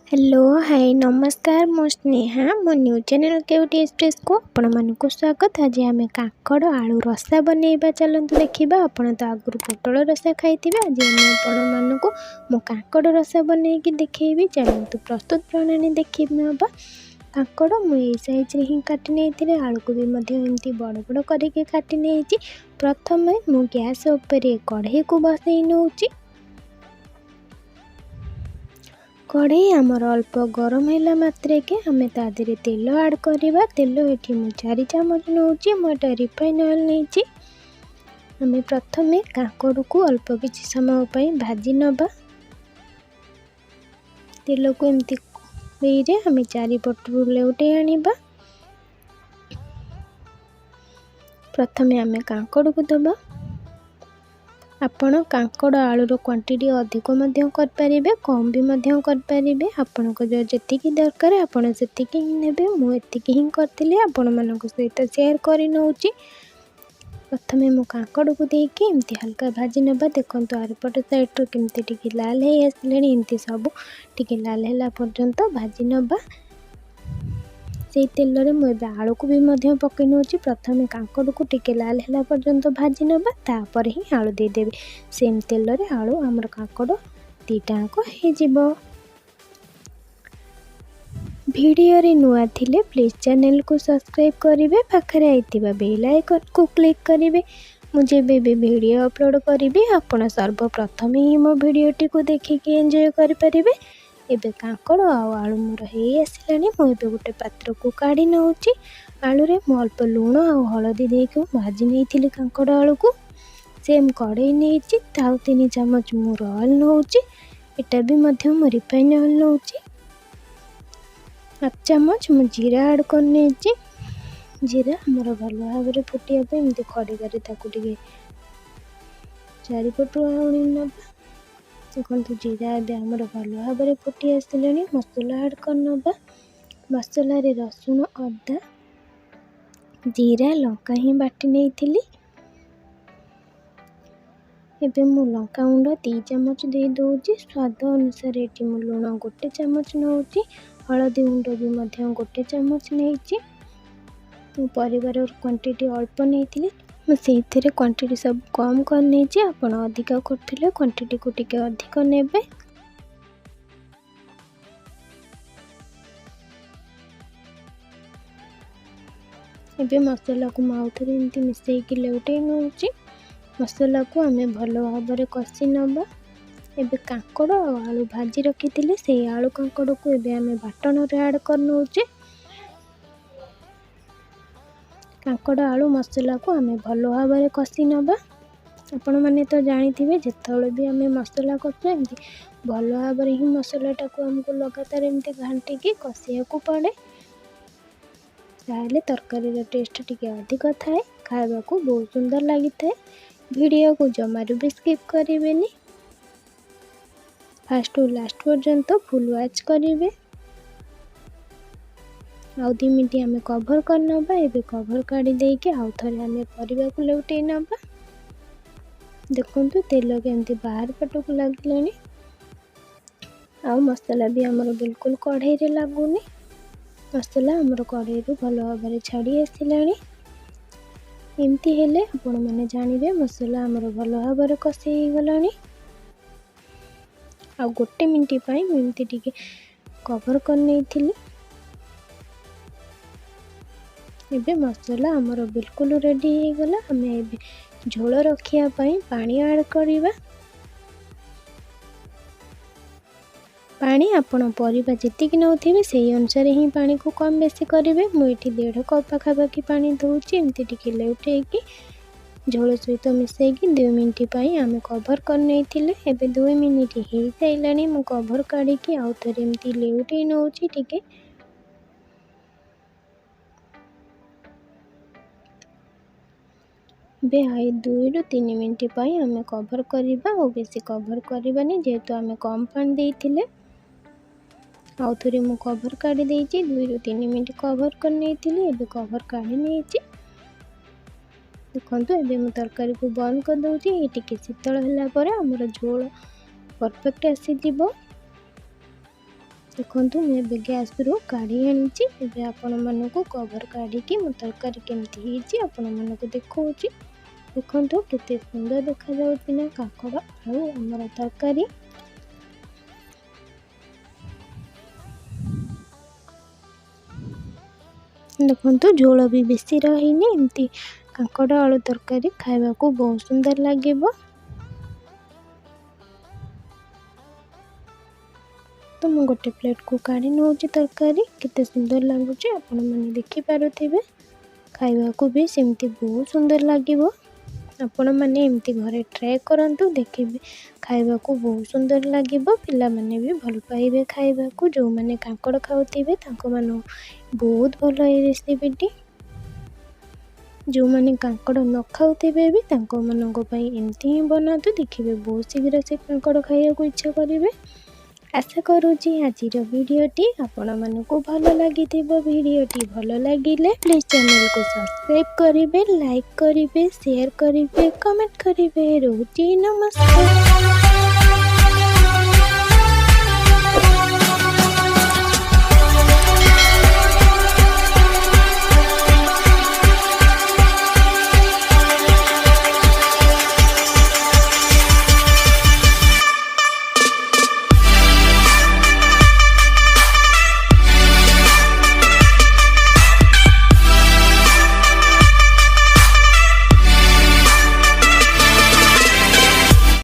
Hello, high, ନମସ୍କାର। ମୁଁ ସ୍ନେହା। ମୋ ନ୍ୟୁ ଚ୍ୟାନେଲ୍ କେଉଟି ଏକ୍ସପ୍ରେସ୍କୁ ଆପଣମାନଙ୍କୁ ସ୍ୱାଗତ। ଆଜି ଆମେ କାଙ୍କଡ଼ ଆଳୁ ରସା ବନେଇବା, ଚାଲନ୍ତୁ ଦେଖିବା। ଆପଣ ତ ଆଗରୁ ପୋଟଳ ରସା ଖାଇଥିବେ। ଆଜି ଆମେ ଆପଣମାନଙ୍କୁ ମୁଁ କାଙ୍କଡ଼ ରସା ବନେଇକି ଦେଖେଇବି। ଚାଲନ୍ତୁ ପ୍ରସ୍ତୁତ ପ୍ରଣାଳୀ ଦେଖି ନେବା। କାଙ୍କଡ଼ ମୁଁ ଏଇ ସାଇଜ୍ରେ ହିଁ କାଟି ନେଇଥିଲି। ଆଳୁକୁ ବି ମଧ୍ୟ ଏମିତି ବଡ଼ ବଡ଼ କରିକି କାଟି ନେଇଛି। ପ୍ରଥମେ ମୁଁ ଗ୍ୟାସ୍ ଉପରେ କଢ଼େଇକୁ ବସେଇ ନେଉଛି। କଢ଼େଇ ଆମର ଅଳ୍ପ ଗରମ ହେଲା ମାତ୍ରକେ ଆମେ ତା ଦେହରେ ତେଲ ଆଡ଼୍ କରିବା। ତେଲ ଏଠି ମୁଁ 4 ଚାମଚ ନେଉଛି। ମୁଁ ଏଇଟା ରିଫାଇନ୍ ଅଏଲ୍ ନେଇଛି। ଆମେ ପ୍ରଥମେ କାଙ୍କଡ଼କୁ ଅଳ୍ପ କିଛି ସମୟ ପାଇଁ ଭାଜି ନେବା। ତେଲକୁ ଏମିତି କଢ଼େଇରେ ଆମେ ଚାରିପଟରୁ ଲେଉଟେଇ ଆଣିବା। ପ୍ରଥମେ ଆମେ କାଙ୍କଡ଼କୁ ଦେବା। ଆପଣ କାଙ୍କଡ଼ ଆଳୁର କ୍ୱାଣ୍ଟିଟି ଅଧିକ ମଧ୍ୟ କରିପାରିବେ, କମ୍ ବି ମଧ୍ୟ କରିପାରିବେ। ଆପଣଙ୍କ ଯେତିକି ଦରକାର ଆପଣ ସେତିକି ହିଁ ନେବେ। ମୁଁ ଏତିକି ହିଁ କରିଥିଲି, ଆପଣମାନଙ୍କ ସହିତ ସେୟାର କରି ନେଉଛି। ପ୍ରଥମେ ମୁଁ କାଙ୍କଡ଼କୁ ଦେଇକି ଏମିତି ହାଲକା ଭାଜି ନେବା। ଦେଖନ୍ତୁ, ଆରପଟ ସାଇଡ଼ରୁ କେମିତି ଟିକେ ଲାଲ ହେଇ ଆସିଲାଣି। ଏମିତି ସବୁ ଟିକେ ଲାଲ ହେଲା ପର୍ଯ୍ୟନ୍ତ ଭାଜି ନେବା। ସେଇ ତେଲରେ ମୁଁ ଏବେ ଆଳୁକୁ ବି ମଧ୍ୟ ପକାଇ ନେଉଛି। ପ୍ରଥମେ କାଙ୍କଡ଼କୁ ଟିକେ ଲାଲ ହେଲା ପର୍ଯ୍ୟନ୍ତ ଭାଜି ନେବା, ତାପରେ ହିଁ ଆଳୁ ଦେଇଦେବେ। ସେମ୍ ତେଲରେ ଆଳୁ ଆମର କାଙ୍କଡ଼ ଦୁଇଟାଯାକ ହେଇଯିବ। ଭିଡ଼ିଓରେ ନୂଆ ଥିଲେ ପ୍ଲିଜ୍ ଚ୍ୟାନେଲକୁ ସବସ୍କ୍ରାଇବ୍ କରିବେ, ପାଖରେ ଆଇଥିବା ବେଲ୍ ଆଇକନ୍କୁ କ୍ଲିକ୍ କରିବେ। ମୁଁ ଯେବେ ବି ଭିଡ଼ିଓ ଅପଲୋଡ଼ କରିବି, ଆପଣ ସର୍ବପ୍ରଥମେ ହିଁ ମୋ ଭିଡ଼ିଓଟିକୁ ଦେଖିକି ଏନ୍ଜୟ କରିପାରିବେ। ଏବେ କାଙ୍କଡ଼ ଆଉ ଆଳୁ ମୋର ହେଇ ଆସିଲାଣି। ମୁଁ ଏବେ ଗୋଟେ ପାତ୍ରକୁ କାଢ଼ି ନେଉଛି। ଆଳୁରେ ମୁଁ ଅଳ୍ପ ଲୁଣ ଆଉ ହଳଦୀ ଦେଇକି ଭାଜି ନେଇଥିଲି କାଙ୍କଡ଼ ଆଳୁକୁ। ସେମ୍ କଢ଼େଇ ନେଇଛି, ଆଉ 3 ଚାମଚ ମୁଁ ଅଏଲ୍ ନେଉଛି। ଏଟା ବି ମଧ୍ୟ ମୁଁ ରିଫାଇନ୍ ଅଏଲ୍ ନେଉଛି। ହାଫ୍ ଚାମଚ ମୁଁ ଜିରା ଆଡ଼୍ କରିନେଇଛି। ଜିରା ଆମର ଭଲ ଭାବରେ ଫୁଟିବା ପାଇଁ ଏମିତି ଖଡ଼ିକାରେ ତାକୁ ଟିକେ ଚାରିପଟୁ ଆଉଣି ନେବା। ଦେଖନ୍ତୁ, ଜିରା ଏବେ ଆମର ଭଲ ଭାବରେ ଫୁଟି ଆସିଲାଣି। ମସଲା ଆଡ଼୍ କରିନେବା। ମସଲାରେ ରସୁଣ, ଅଦା, ଜିରା, ଲଙ୍କା ହିଁ ବାଟି ନେଇଥିଲି। ଏବେ ମୁଁ ଲଙ୍କାଗୁଣ୍ଡ 2 ଚାମଚ ଦେଇଦେଉଛି। ସ୍ୱାଦ ଅନୁସାରେ ଏଠି ମୁଁ ଲୁଣ 1 ଚାମଚ ନେଉଛି। ହଳଦୀ ଗୁଣ୍ଡ ବି ମଧ୍ୟ 1 ଚାମଚ ନେଇଛି। ମୁଁ ପରିବାର କ୍ୱାଣ୍ଟିଟି ଅଳ୍ପ ନେଇଥିଲି, ମୁଁ ସେଇଥିରେ କ୍ୱାଣ୍ଟିଟି ସବୁ କମ୍ କରିନେଇଛି। ଆପଣ ଅଧିକ କରୁଥିଲେ କ୍ୱାଣ୍ଟିଟିକୁ ଟିକେ ଅଧିକ ନେବେ। ଏବେ ମସଲାକୁ ମୁଁ ଆଉଥରେ ଏମିତି ମିଶାଇକି ଲେଉଟେଇ ନେଉଛି। ମସଲାକୁ ଆମେ ଭଲ ଭାବରେ କଷି ନେବା। ଏବେ କାଙ୍କଡ଼ ଆଉ ଆଳୁ ଭାଜି ରଖିଥିଲେ, ସେଇ ଆଳୁ କାଙ୍କଡ଼କୁ ଏବେ ଆମେ ବାଟଣରେ ଆଡ଼୍ କରିନେଉଛେ। କାଙ୍କଡ଼ ଆଳୁ ମସଲାକୁ ଆମେ ଭଲ ଭାବରେ କଷି ନେବା। ଆପଣମାନେ ତ ଜାଣିଥିବେ, ଯେତେବେଳେ ବି ଆମେ ମସଲା କଷୁ, ଏମିତି ଭଲ ଭାବରେ ହିଁ ମସଲାଟାକୁ ଆମକୁ ଲଗାତାର ଏମିତି ଘାଣ୍ଟିକି କଷିବାକୁ ପଡ଼େ। ତାହେଲେ ତରକାରୀର ଟେଷ୍ଟ ଟିକେ ଅଧିକ ଥାଏ, ଖାଇବାକୁ ବହୁତ ସୁନ୍ଦର ଲାଗିଥାଏ। ଭିଡ଼ିଓକୁ ଜମାରୁ ବି ସ୍କିପ୍ କରିବେନି, ଫାଷ୍ଟରୁ ଲାଷ୍ଟ ପର୍ଯ୍ୟନ୍ତ ଫୁଲ୍ ୱାଚ୍ କରିବେ। ଆଉ 2 ମିନିଟ୍ ଆମେ କଭର୍ କରିନେବା। ଏବେ କଭର୍ କାଢ଼ି ଦେଇକି ଆଉ ଥରେ ଆମେ ପରିବାକୁ ଲେଉଟେଇ ନେବା। ଦେଖନ୍ତୁ, ତେଲ କେମିତି ବାହାର ପଟକୁ ଲାଗିଲାଣି, ଆଉ ମସଲା ବି ଆମର ବିଲକୁଲ କଢ଼େଇରେ ଲାଗୁନି। ମସଲା ଆମର କଢ଼େଇରୁ ଭଲ ଭାବରେ ଛାଡ଼ି ଆସିଲାଣି। ଏମିତି ହେଲେ ଆପଣମାନେ ଜାଣିବେ ମସଲା ଆମର ଭଲ ଭାବରେ କଷି ହେଇଗଲାଣି। ଆଉ 1 ମିନିଟ୍ ପାଇଁ ମୁଁ ଏମିତି ଟିକେ କଭର୍ କରିନେଇଥିଲି। ଏବେ ମସଲା ଆମର ବିଲକୁଲ ରେଡ଼ି ହେଇଗଲା। ଆମେ ଏବେ ଝୋଳ ରଖିବା ପାଇଁ ପାଣି ଆଡ଼୍ କରିବା। ପାଣି ଆପଣ ପରିବା ଯେତିକି ନେଉଥିବେ, ସେଇ ଅନୁସାରେ ହିଁ ପାଣିକୁ କମ୍ ବେଶୀ କରିବେ। ମୁଁ ଏଠି 1.5 କପ୍ ପାଖାପାଖି ପାଣି ଦେଉଛି। ଏମିତି ଟିକେ ଲେଉଟେଇକି ଝୋଳ ସହିତ ମିଶାଇକି 2 ମିନିଟ୍ ପାଇଁ ଆମେ କଭର୍ କରିନେଇଥିଲେ। ଏବେ 2 ମିନିଟ୍ ହେଇସାରିଲାଣି। ମୁଁ କଭର୍ କାଢ଼ିକି ଆଉ ଥରେ ଏମିତି ଲେଉଟେଇ ନେଉଛି ଟିକେ। ଏବେ 2ରୁ 3 ମିନିଟ୍ ପାଇଁ ଆମେ କଭର୍ କରିବା, ଆଉ ବେଶୀ କଭର୍ କରିବାନି, ଯେହେତୁ ଆମେ କମ୍ ପାଣି ଦେଇଥିଲେ। ଆଉ ଥରେ ମୁଁ କଭର୍ କାଢ଼ି ଦେଇଛି। 2ରୁ 3 ମିନିଟ୍ କଭର୍ କରିନେଇଥିଲି, ଏବେ କଭର୍ କାଢ଼ି ନେଇଛି। ଦେଖନ୍ତୁ, ଏବେ ମୁଁ ତରକାରୀକୁ ବନ୍ଦ କରିଦେଉଛି। ଏଇ ଟିକେ ଶୀତଳ ହେଲା ପରେ ଆମର ଝୋଳ ପରଫେକ୍ଟ ଆସିଯିବ। ଦେଖନ୍ତୁ, ମୁଁ ଏବେ ଗ୍ୟାସ୍ରୁ କାଢ଼ି ଆଣିଛି। ଏବେ ଆପଣମାନଙ୍କୁ କଭର୍ କାଢ଼ିକି ମୁଁ ତରକାରୀ କେମିତି ହେଇଛି ଆପଣମାନଙ୍କୁ ଦେଖାଉଛି। ଦେଖନ୍ତୁ, କେତେ ସୁନ୍ଦର ଦେଖାଯାଉଛି ନା କାଙ୍କଡ଼ ଆଳୁ ଆମର ତରକାରୀ? ଦେଖନ୍ତୁ, ଝୋଳ ବି ବେଶୀ ରହିନି। ଏମିତି କାଙ୍କଡ଼ ଆଳୁ ତରକାରୀ ଖାଇବାକୁ ବହୁତ ସୁନ୍ଦର ଲାଗିବ। ତ ମୁଁ ଗୋଟେ ପ୍ଲେଟ୍କୁ କାଢ଼ି ନେଉଛି। ତରକାରୀ କେତେ ସୁନ୍ଦର ଲାଗୁଛି ଆପଣମାନେ ଦେଖିପାରୁଥିବେ। ଖାଇବାକୁ ବି ସେମିତି ବହୁତ ସୁନ୍ଦର ଲାଗିବ। ଆପଣମାନେ ଏମିତି ଘରେ ଟ୍ରାଏ କରନ୍ତୁ, ଦେଖିବେ ଖାଇବାକୁ ବହୁତ ସୁନ୍ଦର ଲାଗିବ। ପିଲାମାନେ ବି ଭଲ ପାଇବେ ଖାଇବାକୁ। ଯେଉଁମାନେ କାଙ୍କଡ଼ ଖାଉଥିବେ, ତାଙ୍କମାନଙ୍କୁ ବହୁତ ଭଲ ଏଇ ରେସିପିଟି। ଯେଉଁମାନେ କାଙ୍କଡ଼ ନ ଖାଉଥିବେ ବି, ତାଙ୍କମାନଙ୍କ ପାଇଁ ଏମିତି ହିଁ ବନାନ୍ତୁ, ଦେଖିବେ ବହୁତ ଶୀଘ୍ର ସେ କାଙ୍କଡ଼ ଖାଇବାକୁ ଇଚ୍ଛା କରିବେ। ଆଶା କରୁଛି ଆଜିର ଭିଡ଼ିଓଟି ଆପଣମାନଙ୍କୁ ଭଲ ଲାଗିଥିବ। ଭିଡ଼ିଓଟି ଭଲ ଲାଗିଲେ ପ୍ଲିଜ୍ ଚ୍ୟାନେଲକୁ ସବସ୍କ୍ରାଇବ୍ କରିବେ, ଲାଇକ୍ କରିବେ, ସେୟାର କରିବେ, କମେଣ୍ଟ କରିବେ। ରହୁଛି, ନମସ୍କାର।